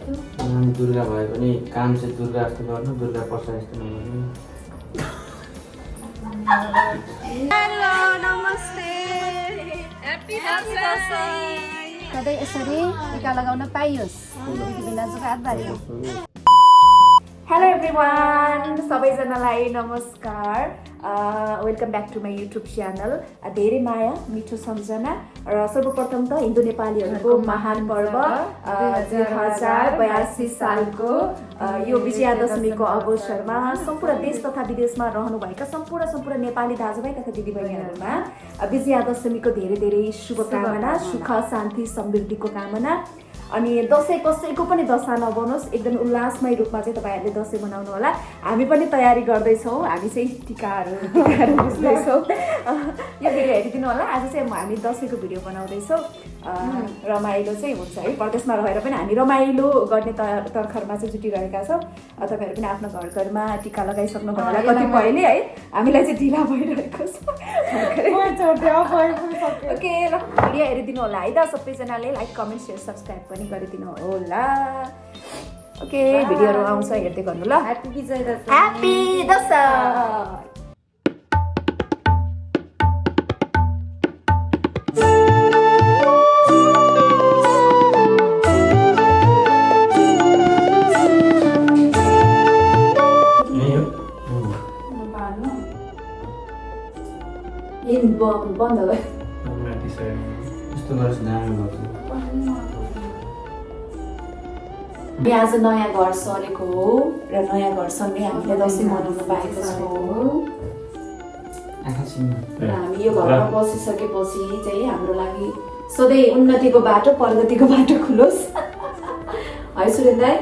दुर्गा भए पनि काम चाहिँ दुर्गा जस्तो गर्नु, दुर्गा प्रसाद जस्तो नगर्नु। हेलो नमस्ते ह्यापी दसैँ। सधैँ यसरी टिका लगाउन पाइयोस्। दिदीबहिनीको हातबारी। हेलो एभ्रिवान, सबैजनालाई नमस्कार। Welcome back to my YouTube channel. धेरै माया मिठो सम्झना र सर्वप्रथम त हिन्दू नेपालीहरूको महान पर्व 2082 सालको यो विजयादशमीको अवसरमा सम्पूर्ण देश तथा विदेशमा रहनुभएका सम्पूर्ण नेपाली दाजुभाइ तथा दिदीबहिनीहरूमा विजयादशमीको धेरै धेरै शुभकामना, सुख शान्ति समृद्धिको कामना। अनि दसैँ कसैको पनि दशा नबनोस्, एकदम उल्लासमय रूपमा चाहिँ तपाईँहरूले दसैँ मनाउनु होला। हामी पनि तयारी गर्दैछौँ, हामी चाहिँ टिकाहरू बुझ्दैछौँ। यो भिडियो हेरिदिनु होला। आज चाहिँ हामी दसैँको भिडियो बनाउँदैछौँ। रमाइलो चाहिँ हुन्छ है, परदेशमा रहेर पनि हामी रमाइलो गर्ने तर्खरमा चाहिँ जुटिरहेका छौँ। तपाईँहरू पनि आफ्नो घरमा टिका लगाइसक्नु भयो होला कतिपयले है, हामीलाई चाहिँ ढिला भइरहेको छ। ओके ल, भिडियो हेरिदिनु होला है त सबैजनाले। लाइक कमेन्ट सेयर सब्सक्राइब पनि गरिदिनु होला। ओके, भिडियोहरू आउँछ हेर्दै गर्नु ल। ह्यापी विजय दशैँ। ह्यापी दशैँ। बन्द भयो। यस्तो गरेर दामी गर्छु। आज नयाँ घर सरेको हो र नयाँ घरसँगै हामीले दसैँ मनाउनु पाएको छौँ। र हामी यो घरमा बसिसकेपछि चाहिँ हाम्रो लागि सधैँ उन्नतिको बाटो, प्रगतिको बाटो खुलोस् है सुरेन दाइ,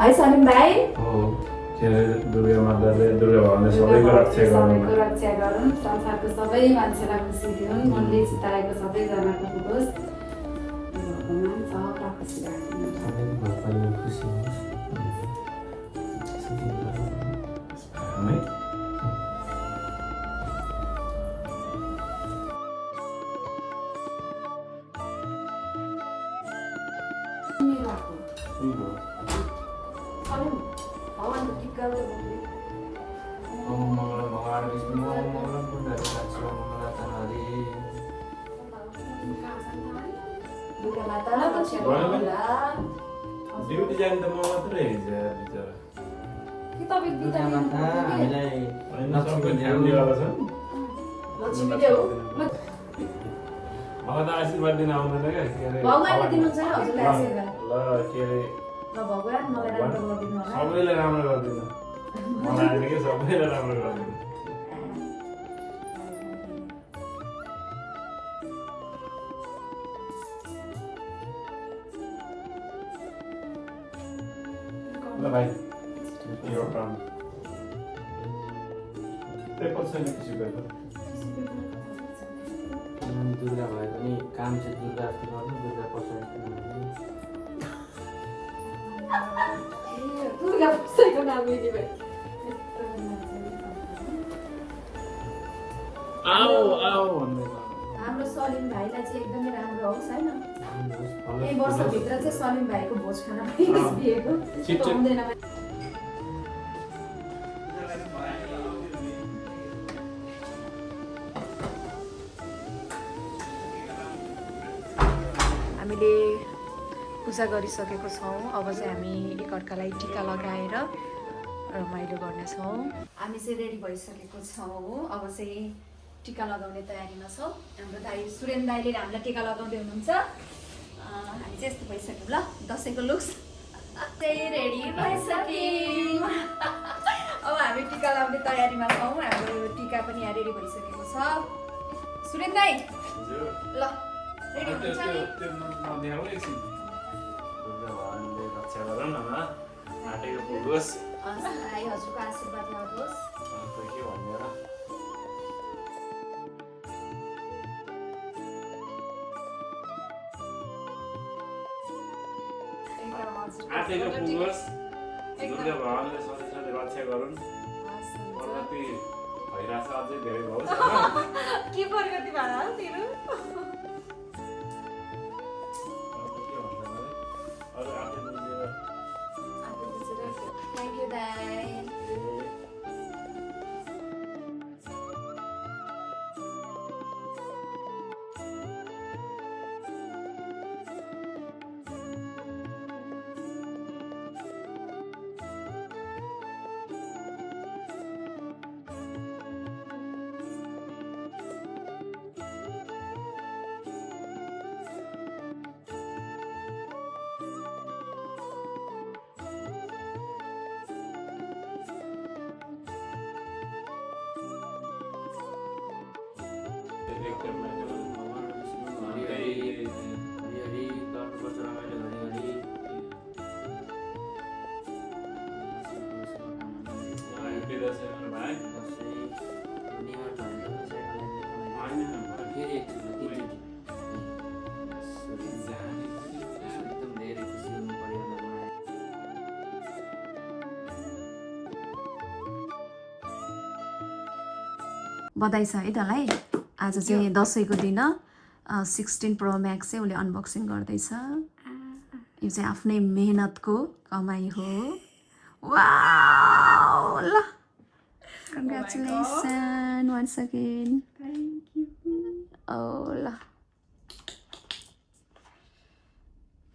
है सलिम भाइ। दुर्गा माताले, दुर्गा भगवानले सबैको रक्षा गरून्, संसारको सबै मान्छेलाई खुसी दिउन्, मनले चिताएको सबैजनाको खुलोस्। भगवान विष्णु मङ्गलम पुण्डरी काक्षो मङ्गलतन हरि। दुर्गा माता रक्षा गर्नुहोला। ड्युटी जाने त म मात्रै हिँड्छ बिचरा। दुर्गा माता हामीलाई लक्ष्मीको ध्यान दिएको छ। लक्ष्मी देऊ मलाई त आशीर्वाद दिन आउँदैन क्या, के अरे भगवानले दिनुहुन्छ नि हजुरलाई आशीर्वाद। ल के अरे ल भगवान मलाई राम्रो गरिदिनु होला। सबैलाई राम्रो गरिदिनु, मलाई आएन कि सबैलाई राम्रो गरिदिनु। ल भाइ यो काम पेपर छैन टिस्यु पेपर। दुर्गा भए पनि काम चाहिँ दुर्गा जस्तो गर्नु, दुर्गा प्रसाद जस्तो नगर्नु। दुर्गा पुस्तैको नाम यदि भाइ आओ आओ भन्दै हाम्रो सलिम भाइलाई चाहिँ एकदमै राम्रो होस् हैन। यही वर्षभित्र चाहिँ सलिम भाइको भोज खाना पाइयोस् बिहेको। छिट्टो हुँदैन। हामीले पूजा गरिसकेको छौँ। अब चाहिँ हामी एकअर्कालाई टिका लगाएर रमाइलो गर्नेछौँ। हामी चाहिँ रेडी भइसकेको छौँ। अब चाहिँ टिका लगाउने तयारीमा छौँ। हाम्रो दाइ सुरेन दाइले हामीलाई टिका लगाउँदै हुनुहुन्छ। हामी चाहिँ यस्तो भइसक्यौँ ल, दसैँको लुक्स चाहिँ रेडी भइसक्यौँ। अब हामी टिका लगाउने तयारीमा छौँ। हाम्रो टिका पनि यहाँ रेडी भइसकेको छ। सुरेन दाइ ल रेडी हुनुहुन्छ नि? दुर्गा भगवानले रक्षा गरून् न, आँटेको पुगोस्। दाइ हजुरको आशीर्वाद लाग्योस्। के भन्ने र आँटेको पुगोस्। दुर्गा भगवानले सधैँ सधैँ रक्षा गरून्। प्रगति भइरहेछ, अझै धेरै होस्। के प्रगति भयो तेरो? के भन्छ बाई हरिहरि गर्नुपर्छ रमाइलो हरिहरि ह्याप्पी दसैँ मेरो भाइ दसैँ निवार भयो होइन फेरि एकचोटि एकदम धेरै खुसी हुनु पर्यो मलाई बधाई छ है तँलाई आज चाहिँ दसैँको दिन 16 प्रो म्याक्स चाहिँ उसले अनबक्सिङ गर्दैछ यो चाहिँ आफ्नै मेहनतको कमाइ हो वाउ ल कङ्ग्रेचुलेसन वान्स अगेन ओ ल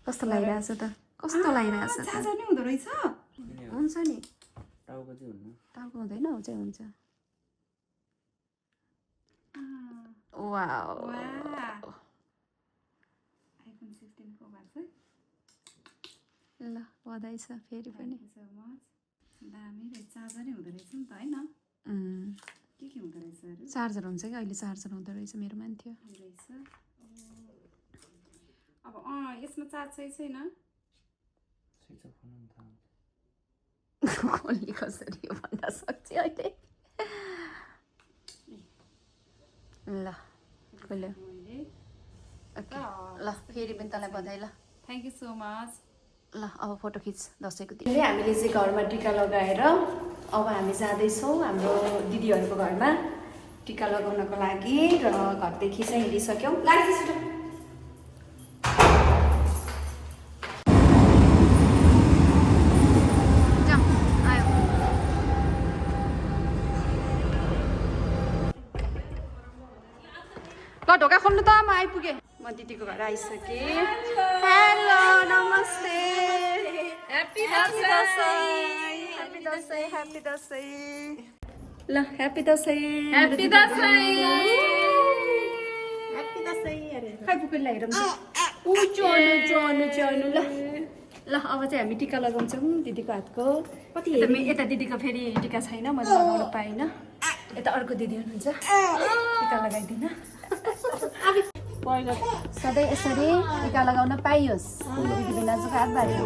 कस्तो लागिरहेछ त कस्तो लागिरहेछ त हुँदो रहेछ हुन्छ नि टाउको चाहिँ हुनु टाउको हुँदैन ऊ चाहिँ हुन्छ वाउ आइफोन 16 प्रो भएको ल बधाई छ फेरि पनि दामी रहेछ चार्जरै हुँदो रहेछ नि त होइन के हुँदो रहेछ अरे चार्जर हुन्छ कि अहिले चार्जर हुँदो रहेछ मेरोमा नि थियो रहेछ अब यसमा चार्ज छैन स्विच अफ हुनु नि थाहा कसले कसरी यो भन्न सक्छ अहिले ल खोल्यो ओके ल फेरि पनि तँलाई बधाई ल थ्याङ्क यू सो मच ल अब फोटो खिच दसैँको दिन हामीले चाहिँ घरमा टिका लगाएर अब हामी जाँदैछौँ हाम्रो दिदीहरूको घरमा टिका लगाउनको लागि र घरदेखि चाहिँ हिँडिसक्यौँ ल ढोका खोल्नु त म आइपुगेँ म दिदीको घर आइसकेँ हेलो नमस्ते ह्याप्पी दसैँ ह्याप्पी दसैँ ल ह्याप्पी दसैँ ह्याप्पी दसैँ खै पुगेर हेरौँ चनु ल ल अब चाहिँ हामी टिका लगाउँछौँ दिदीको हातको कति यता दिदीको फेरि टिका छैन मैले लगाउनु पाइनँ यता अर्को दिदी हुनुहुन्छ टिका लगाइदिन सधैँ यसरी टिका लगाउन पाइयोस् दिदी बिनाजुको हात बाँड्यो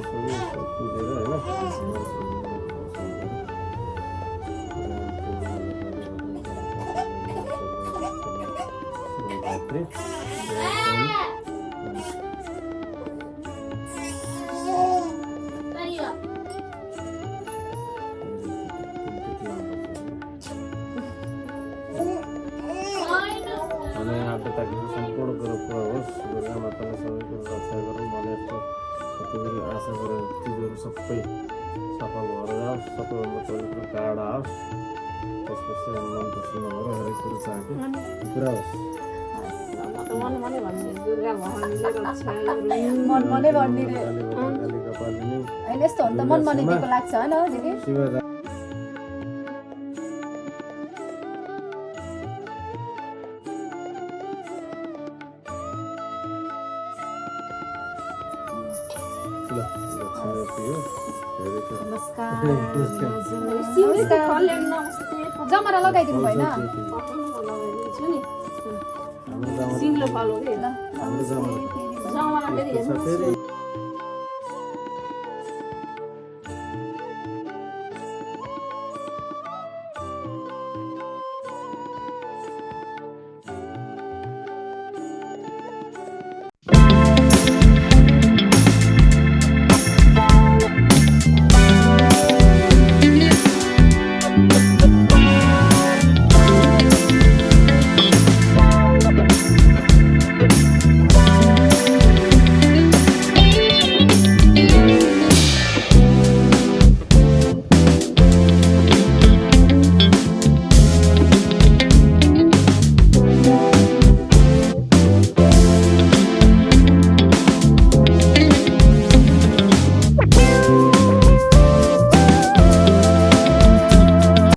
सम्पूर्ण कुरो पुरा होस् दुर्गा माताले सबै कुरो रक्षा गरौँ भने जस्तो कतिवटा आशा गरेर चिजहरू सबै सफल भएर जाओस् सबैभन्दा पहिलो कुरो काँडा आओस् त्यसपछि मन खुसी नभएर हरेक कुरो चाहेको पुरा होस् मन मनै भनिदिने होइन यस्तो हो नि त मन मनै दिएको लाग्छ होइन दिदी जमरा लगाइदिनु भएन हाम्रो